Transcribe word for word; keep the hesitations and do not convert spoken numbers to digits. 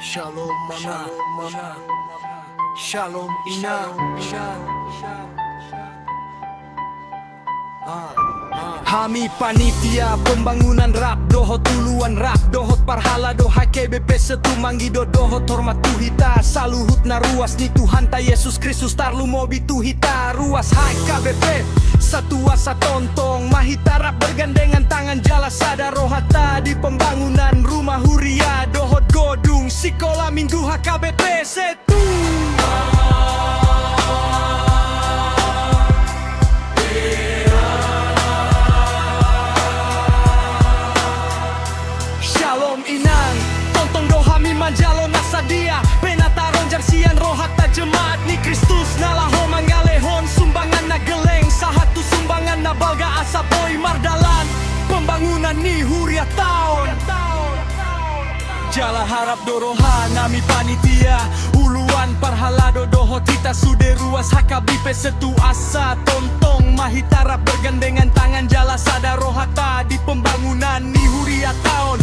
Shalom, Amang. Shalom, Inang. Ah, ah. Hami panitia pembangunan rap dohot uluan rap dohot parhalado H K B P Setu mangido dohot hormat tu hita saluhutna ruas ni Tuhanta Jesus Kristus tarlumobi tu hita ruas H K B P Setu asa tongtong ma hita rap bergandengan tangan jala sada rohanta di pembangunan rumah huria dohot godung sikola minggu H K B P Setu. Shalom, Inang. Tongtong do hami manjalo na sadia pe na taronjang sian rohanta jemaat ni Kristus na laho mangalehon sumbangan na gelleng sahat tu sumbangan na balga asa boi mardalan pembangunan ni hurianta on. Jala harap do rohanami panitia, uluan parhalado dohot hita sude ruas H K B P Setu asa tongtong ma hita rap bergandengan tangan jala sada rohanta di pembangunan ni hurianta on.